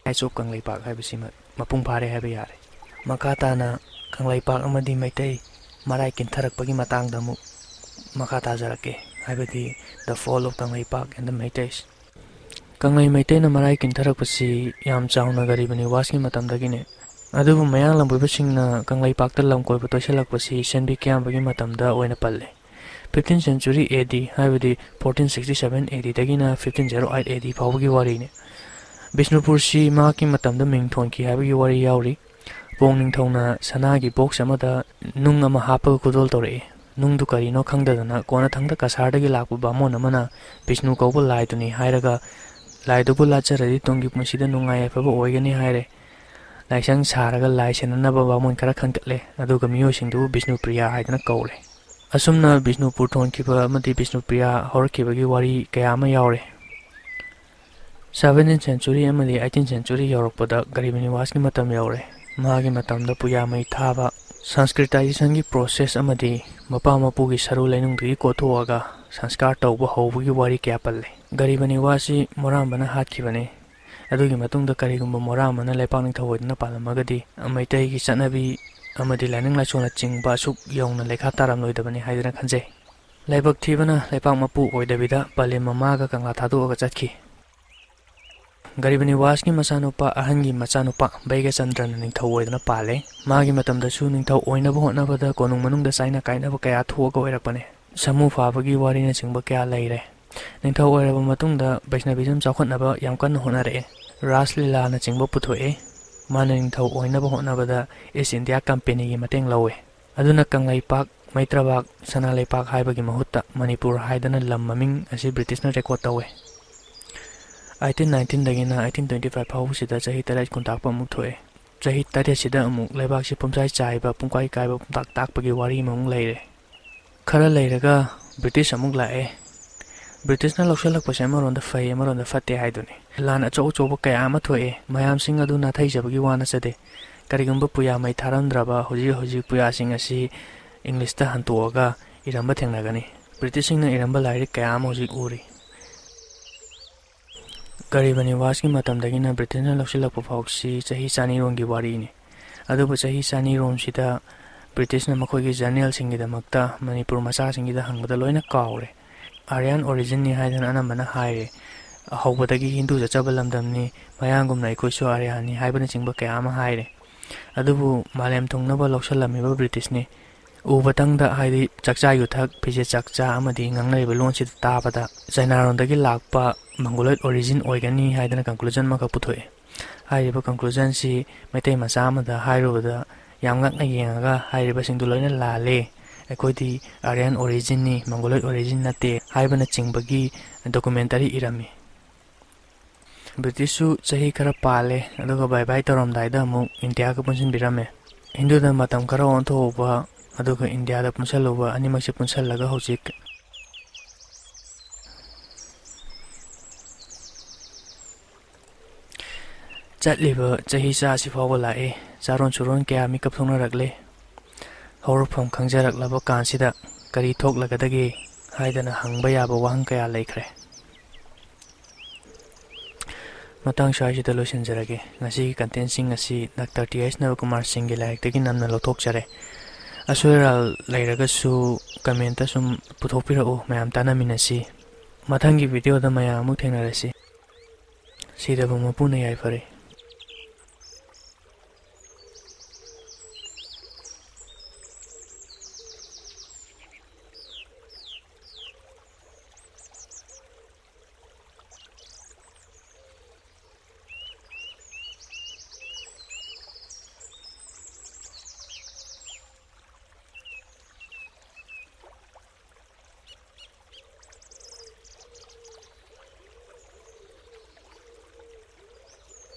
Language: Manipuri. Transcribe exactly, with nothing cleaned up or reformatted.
Age of ꯀꯪꯂꯩꯄꯥꯛ ꯍꯥꯏꯕꯁꯤꯃ ꯃꯄꯨꯡ ꯐꯥꯔꯦ ꯍꯥꯏꯕ ꯌꯥꯔꯦ꯫ ꯃꯈꯥ ꯇꯥꯅ ꯀꯪꯂꯩꯄꯥꯛ ꯑꯃꯗꯤ ꯃꯩꯇꯩ ꯃꯔꯥꯏ ꯀꯤꯟꯊꯔꯛꯄꯒꯤ ꯃꯇꯥꯡꯗ ꯑꯃꯨꯛ ꯃꯈꯥ ꯇꯥꯖꯔꯛꯀꯦ, ꯍꯥꯏꯕꯗꯤ The Fall of Kangleipak and the Meiteis꯫ ꯀꯪꯂꯩ ꯃꯩꯇꯩꯅ ꯃꯔꯥꯏ ꯀꯤꯟꯊꯔꯛꯄꯁꯤ ꯌꯥꯝ ꯆꯥꯎꯅ ꯒꯔꯤꯕ ꯅꯤꯋꯥꯖꯀꯤ ꯃꯇꯝꯗꯒꯤꯅꯦ꯫ ꯑꯗꯨꯕꯨ ꯃꯌꯥꯡ ꯂꯝꯕꯣꯏꯕꯁꯤꯡꯅ ꯀꯪꯂꯩꯄꯥꯛꯇ ꯂꯝ ꯀꯣꯏꯕ ꯇꯣꯏꯁꯤꯜꯂꯛꯄꯁꯤ ꯁꯦꯟꯕꯤ ꯀꯤꯌꯥꯝꯕꯒꯤ ꯃꯇꯝꯗ ꯑꯣꯏꯅ ꯄꯜꯂꯦ꯫ Fifteenth century A D, ꯍꯥꯏꯕꯗꯤ fourteen sixty seven A D ꯗꯒꯤꯅ fifteen zero eight A D ꯐꯥꯎꯕꯒꯤ ꯋꯥꯔꯤꯅꯤ꯫ ꯕꯤꯁꯅꯨꯄꯨꯔꯁꯤ ꯃꯍꯥꯛꯀꯤ ꯃꯇꯝꯗ ꯃꯤꯡ ꯊꯣꯟꯈꯤ ꯍꯥꯏꯕꯒꯤ ꯋꯥꯔꯤ ꯌꯥꯎꯔꯤ꯫ ꯄꯣꯡ ꯅꯤꯡꯊꯧꯅ ꯁꯅꯥꯒꯤ ꯕꯣꯛꯁ ꯑꯃꯗ ꯅꯨꯡ ꯑꯃ ꯍꯥꯞꯄꯒ ꯈꯨꯗꯣꯜ ꯇꯧꯔꯛꯏ꯫ ꯅꯨꯡꯗꯨ ꯀꯔꯤꯅꯣ ꯈꯪꯗꯗꯅ ꯀꯣꯟꯅꯊꯪꯗ ꯀꯁꯥꯔꯗꯒꯤ ꯂꯥꯛꯄ ꯕꯥꯃꯣꯟ ꯑꯃꯅ ꯕꯤꯁꯅꯨ ꯀꯧꯕ ꯂꯥꯏꯗꯨꯅꯤ ꯍꯥꯏꯔꯒ, "ꯂꯥꯏꯗꯨꯕꯨ ꯂꯥꯠꯆꯔꯗꯤ ꯇꯨꯡꯒꯤ ꯄꯨꯟꯁꯤꯗ ꯅꯨꯡꯉꯥꯏ ꯌꯥꯏꯐꯕ ꯑꯣꯏꯒꯅꯤ" ꯍꯥꯏꯔꯦ꯫ ꯂꯥꯏꯁꯪ ꯁꯥꯔꯒ ꯂꯥꯏ ꯁꯦꯟꯅꯅꯕ ꯕꯥꯃꯣꯟ ꯈꯔ ꯈꯟꯒꯠꯂꯦ, ꯑꯗꯨꯒ ꯃꯤꯑꯣꯏꯁꯤꯡꯗꯨꯕꯨ ꯕꯤꯁꯅꯨꯄ꯭ꯔꯤꯌꯥ ꯍꯥꯏꯗꯨꯅ ꯀꯧꯔꯦ꯫ ꯑꯁꯨꯝꯅ ꯕꯤꯁꯅꯨꯄꯨꯔ ꯊꯣꯟꯈꯤꯕ ꯑꯃꯗꯤ ꯕꯤꯁꯅꯨꯄ꯭ꯔꯤꯌꯥ ꯍꯧꯔꯛꯈꯤꯕꯒꯤ ꯋꯥꯔꯤ ꯀꯌꯥ ꯑꯃ ꯌꯥꯎꯔꯦ꯫ Seventeenth century ꯑꯃꯗꯤ eighteenth century ꯌꯧꯔꯛꯄꯗ ꯒꯔꯤꯕ ꯅꯤꯋꯥꯖꯀꯤ ꯃꯇꯝ ꯌꯧꯔꯦ꯫ ꯃꯥꯒꯤ ꯃꯇꯝꯗ ꯄꯨꯌꯥ ꯃꯩ ꯊꯥꯕ, Sanskritization ꯒꯤ process ꯑꯃꯗꯤ ꯃꯄꯥ ꯃꯄꯨꯒꯤ ꯁꯔꯨ ꯂꯩꯅꯨꯡꯗꯒꯤ ꯀꯣꯠꯊꯣꯛꯑꯒ ꯁꯪꯁꯀꯥꯔ ꯇꯧꯕ ꯍꯧꯕꯒꯤ ꯋꯥꯔꯤ ꯀꯌꯥ ꯄꯜꯂꯦ꯫ ꯒꯔꯤꯕ ꯅꯤꯋꯥꯖꯁꯤ ꯃꯣꯔꯥꯝꯕꯅ ꯍꯥꯠꯈꯤꯕꯅꯤ꯫ ꯑꯗꯨꯒꯤ ꯃꯇꯨꯡꯗ ꯀꯔꯤꯒꯨꯝꯕ ꯃꯣꯔꯥꯝꯕꯅ ꯂꯩꯄꯥꯛ ꯅꯤꯡꯊꯧ ꯑꯣꯏꯗꯨꯅ ꯄꯥꯜꯂꯝꯃꯒꯗꯤ, ꯃꯩꯇꯩꯒꯤ ꯆꯠꯅꯕꯤ ꯑꯃꯗꯤ ꯂꯥꯏꯅꯤꯡ ꯂꯥꯏꯁꯣꯜꯅꯆꯤꯡꯕ ꯑꯁꯨꯛ ꯌꯧꯅ ꯂꯩꯈꯥ ꯇꯥꯔꯝꯂꯣꯏꯗꯕꯅꯤ ꯍꯥꯏꯗꯨꯅ ꯈꯟꯖꯩ꯫ ꯂꯥꯏꯕꯛ ꯊꯤꯕꯅ ꯂꯩꯄꯥꯛ ꯃꯄꯨ ꯑꯣꯏꯗꯕꯤꯗ ꯄꯂꯦꯝ ꯃꯃꯥꯒ ꯀꯪꯂꯥ ꯊꯥꯗꯣꯛꯑꯒ ꯆꯠꯈꯤ꯫ ꯒꯔꯤꯕ ꯅꯤꯋꯥꯖꯀꯤ ꯃꯆꯥꯅꯨꯄꯥ ꯑꯍꯟꯒꯤ ꯃꯆꯥꯅꯨꯄꯥ ꯕꯩꯒꯆꯟꯗ꯭ꯔꯅ ꯅꯤꯡꯊꯧ ꯑꯣꯏꯗꯨꯅ ꯄꯥꯜꯂꯦ꯫ ꯃꯥꯒꯤ ꯃꯇꯝꯗꯁꯨ ꯅꯤꯡꯊꯧ ꯑꯣꯏꯅꯕ ꯍꯣꯠꯅꯕꯗ ꯀꯣꯅꯨꯡ ꯃꯅꯨꯡꯗ ꯆꯥꯏꯅ ꯀꯥꯏꯅꯕ ꯀꯌꯥ ꯊꯣꯛꯑꯒ ꯑꯣꯏꯔꯛꯄꯅꯦ꯫ ꯁꯥꯃꯨ ꯐꯥꯕꯒꯤ ꯋꯥꯔꯤꯅꯆꯤꯡꯕ ꯀꯌꯥ ꯂꯩꯔꯦ꯫ ꯅꯤꯡꯊꯧ ꯑꯣꯏꯔꯕ ꯃꯇꯨꯡꯗ Vaishnavism ꯆꯥꯎꯈꯠꯅꯕ ꯌꯥꯝ ꯀꯟꯅ ꯍꯣꯠꯅꯔꯛꯑꯦ꯫ ꯔꯥꯁ ꯂꯤꯂꯥꯅꯆꯤꯡꯕ ꯄꯨꯊꯣꯛꯑꯦ꯫ ꯃꯥꯅ ꯅꯤꯡꯊꯧ ꯑꯣꯏꯅꯕ ꯍꯣꯠꯅꯕꯗ East India Company ꯒꯤ ꯃꯇꯦꯡ ꯂꯧꯋꯦ꯫ ꯑꯗꯨꯅ ꯀꯪꯂꯩꯄꯥꯛ, ꯃꯩꯇ꯭ꯔꯕꯥꯛ, ꯁꯅꯥ ꯂꯩꯄꯥꯛ ꯍꯥꯏꯕꯒꯤ ꯃꯍꯨꯠꯇ ꯃꯅꯤꯄꯨꯔ ꯍꯥꯏꯗꯅ ꯂꯝ ꯃꯃꯤꯡ ꯑꯁꯤ ꯕ꯭ꯔꯤꯇꯤꯁꯅ record ꯇꯧꯋꯦ꯫ Eighteen nineteen ꯗꯒꯤꯅ eighteen twenty five ꯐꯥꯎꯕꯁꯤꯗ ꯆꯍꯤ ꯇꯔꯦꯠ ꯈꯨꯟꯇꯥꯛꯄ ꯑꯃꯨꯛ ꯊꯣꯛꯑꯦ꯫ ꯆꯍꯤ ꯇꯔꯦꯠꯁꯤꯗ ꯑꯃꯨꯛ ꯂꯩꯕꯥꯛꯁꯤ ꯄꯨꯝꯆꯥꯏ ꯆꯥꯏꯕ, ꯄꯨꯡꯀꯥꯏ ꯀꯥꯏꯕ, ꯄꯨꯝꯇꯥꯛ ꯇꯥꯛꯄꯒꯤ ꯋꯥꯔꯤ ꯑꯃꯃꯨꯛ ꯂꯩꯔꯦ꯫ ꯈꯔ ꯂꯩꯔꯒ ꯕ꯭ꯔꯤꯇꯤꯁ ꯑꯃꯨꯛ ꯂꯥꯛꯑꯦ꯫ ꯕ꯭ꯔꯤꯇꯤꯁꯅ ꯂꯧꯁꯤꯜꯂꯛꯄꯁꯦ ꯑꯃꯔꯣꯝꯗ ꯐꯩ, ꯑꯃꯔꯣꯝꯗ ꯐꯠꯇꯦ ꯍꯥꯏꯗꯨꯅꯤ꯫ ꯂꯥꯟ ꯑꯆꯧ ꯑꯆꯧꯕ ꯀꯌꯥ ꯑꯃ ꯊꯣꯛꯑꯦ꯫ ꯃꯌꯥꯝꯁꯤꯡ ꯑꯗꯨ ꯅꯥꯊꯩꯖꯕꯒꯤ ꯋꯥ ꯅꯠꯆꯗꯦ꯫ ꯀꯔꯤꯒꯨꯝꯕ ꯄꯨꯌꯥ ꯃꯩ ꯊꯥꯔꯝꯗ꯭ꯔꯕ ꯍꯧꯖꯤꯛ ꯍꯧꯖꯤꯛ ꯄꯨꯌꯥꯁꯤꯡ ꯑꯁꯤ ꯏꯪꯂꯤꯁꯇ ꯍꯟꯇꯣꯛꯑꯒ ꯏꯔꯝꯕ ꯊꯦꯡꯅꯒꯅꯤ꯫ ꯕ꯭ꯔꯤꯇꯤꯁꯁꯤꯡꯅ ꯏꯔꯝꯕ ꯂꯥꯏꯔꯤꯛ ꯀꯌꯥ ꯑꯃ ꯍꯧꯖꯤꯛ ꯎꯔꯤ꯫ ꯒꯔꯤꯕ ꯅꯤꯋꯥꯖꯀꯤ ꯃꯇꯝꯗꯒꯤꯅ ꯕ꯭ꯔꯤꯇꯤꯁꯅ ꯂꯧꯁꯤꯜꯂꯛꯄ ꯐꯥꯎꯁꯤ ꯆꯍꯤ ꯆꯅꯤꯔꯣꯝꯒꯤ ꯋꯥꯔꯤꯅꯤ꯫ ꯑꯗꯨꯕꯨ ꯆꯍꯤ ꯆꯅꯤꯔꯣꯝꯁꯤꯗ ꯕ꯭ꯔꯤꯇꯤꯁꯅ ꯃꯈꯣꯏꯒꯤ ꯖꯔꯅꯦꯜꯁꯤꯡꯒꯤꯗꯃꯛꯇ ꯃꯅꯤꯄꯨꯔ ꯃꯆꯥꯁꯤꯡꯒꯤꯗ ꯍꯪꯕꯗ ꯂꯣꯏꯅ ꯀꯥꯎꯔꯦ꯫ ꯑꯥꯔꯌꯥꯟ ꯑꯣꯔꯤꯖꯤꯟꯅꯤ ꯍꯥꯏꯗꯅ ꯑꯅꯝꯕꯅ ꯍꯥꯏꯔꯦ꯫ ꯍꯧꯕꯗꯒꯤ ꯍꯤꯟꯗꯨ ꯆꯠꯆꯕ ꯂꯝꯗꯝꯅꯤ, ꯃꯌꯥꯡꯒꯨꯝꯅ ꯑꯩꯈꯣꯏꯁꯨ ꯑꯥꯔꯌꯥꯟꯅꯤ ꯍꯥꯏꯕꯅꯆꯤꯡꯕ ꯀꯌꯥ ꯑꯃ ꯍꯥꯏꯔꯦ꯫ ꯑꯗꯨꯕꯨ ꯃꯥꯂꯦꯝ ꯊꯨꯡꯅꯕ ꯂꯧꯁꯤꯜꯂꯝꯃꯤꯕ ꯕ꯭ꯔꯤꯇꯤꯁꯅꯤ꯫ ꯎꯕꯇꯪꯗ, ꯍꯥꯏꯗꯤ ꯆꯥꯛꯆꯥ ꯌꯨꯊꯛ, ꯐꯤꯖꯦꯠ ꯆꯥꯛꯆꯥ ꯑꯃꯗꯤ ꯉꯥꯡꯅꯔꯤꯕ ꯂꯣꯟꯁꯤꯗ ꯇꯥꯕꯗ ꯆꯥꯏꯅꯥꯔꯣꯝꯗꯒꯤ ꯂꯥꯛꯄ ꯃꯪꯒꯣꯂꯣꯏꯗ ꯑꯣꯔꯤꯖꯤꯟ ꯑꯣꯏꯒꯅꯤ ꯍꯥꯏꯗꯅ ꯀꯟꯀ꯭ꯂꯨꯖꯟ ꯑꯃꯈꯛ ꯄꯨꯊꯣꯛꯑꯦ꯫ ꯍꯥꯏꯔꯤꯕ ꯀꯟꯀ꯭ꯂꯨꯖꯟꯁꯤ ꯃꯩꯇꯩ ꯃꯆꯥ ꯑꯃꯗ ꯍꯥꯏꯔꯨꯕꯗ ꯌꯥꯝ ꯉꯛꯅ ꯌꯦꯡꯉꯒ ꯍꯥꯏꯔꯤꯕꯁꯤꯡꯗꯨ ꯂꯣꯏꯅ ꯂꯥꯜꯂꯦ, ꯑꯩꯈꯣꯏꯗꯤ ꯑꯥꯔꯌꯟ ꯑꯣꯔꯤꯖꯤꯟꯅꯤ, ꯃꯪꯒꯣꯂꯣꯏꯗ ꯑꯣꯔꯤꯖꯤꯟ ꯅꯠꯇꯦ ꯍꯥꯏꯕꯅꯆꯤꯡꯕꯒꯤ ꯗꯣꯀꯨꯃꯦꯟꯇꯔꯤ ꯏꯔꯝꯃꯤ꯫ ꯕ꯭ꯔꯤꯇꯤꯁꯁꯨ ꯆꯍꯤ ꯈꯔ ꯄꯥꯜꯂꯦ, ꯑꯗꯨꯒ ꯕꯥꯏ ꯕꯥꯏ ꯇꯧꯔꯝꯗꯥꯏꯗ ꯑꯃꯨꯛ ꯏꯟꯗꯤꯌꯥꯒ ꯄꯨꯟꯁꯤꯟꯕꯤꯔꯝꯃꯦ꯫ ꯍꯤꯟꯗꯨꯗ ꯃꯇꯝ ꯈꯔ ꯑꯣꯟꯊꯣꯛꯎꯕ, ꯑꯗꯨꯒ ꯏꯟꯗꯤꯌꯥꯗ ꯄꯨꯟꯁꯜꯂꯨꯕ, ꯑꯅꯤꯃꯛꯁꯦ ꯄꯨꯟꯁꯜꯂꯒ ꯍꯧꯖꯤꯛ ꯆꯠꯂꯤꯕ ꯆꯍꯤ ꯆꯥꯁꯤ ꯐꯥꯎꯕ ꯂꯥꯛꯑꯦ꯫ ꯆꯥꯔꯣꯟ ꯁꯨꯔꯣꯟ ꯀꯌꯥ ꯃꯤꯀꯞ ꯊꯣꯛꯅꯔꯛꯂꯦ꯫ ꯍꯧꯔꯛꯐꯝ ꯈꯪꯖꯔꯛꯂꯕ ꯀꯥꯟꯁꯤꯗ ꯀꯔꯤ ꯊꯣꯛꯂꯒꯗꯒꯦ ꯍꯥꯏꯗꯅ ꯍꯪꯕ ꯌꯥꯕ ꯋꯥꯍꯪ ꯀꯌꯥ ꯂꯩꯈ꯭ꯔꯦ꯫ ꯃꯇꯥꯡ ꯁ꯭ꯋꯥꯏꯁꯤꯗ ꯂꯣꯏꯁꯤꯟꯖꯔꯒꯦ꯫ ꯉꯁꯤꯒꯤ ꯀꯟꯇꯦꯟꯁꯤꯡ ꯑꯁꯤ ꯗꯥꯛꯇꯔ ꯇꯤ ꯑꯩꯆ ꯅꯕꯀꯨꯃꯥꯔ ꯁꯤꯡꯒꯤ ꯂꯥꯏꯔꯤꯛꯇꯒꯤ ꯅꯝꯅ ꯂꯧꯊꯣꯛꯆꯔꯦ꯫ ꯑꯁꯣꯏ ꯑꯔꯥꯜ ꯂꯩꯔꯒꯁꯨ ꯀꯃꯦꯟꯇ ꯁꯨꯝ ꯄꯨꯊꯣꯛꯄꯤꯔꯛꯎ, ꯃꯌꯥꯝ ꯇꯥꯟꯅꯃꯤꯟꯅꯁꯤ꯫ ꯃꯊꯪꯒꯤ ꯚꯤꯗꯤꯑꯣꯗ ꯃꯌꯥꯝ ꯑꯃꯨꯛ ꯊꯦꯡꯅꯔꯁꯤ꯫ ꯁꯤꯗꯕ ꯃꯄꯨꯅ ꯌꯥꯏꯐꯔꯦ꯫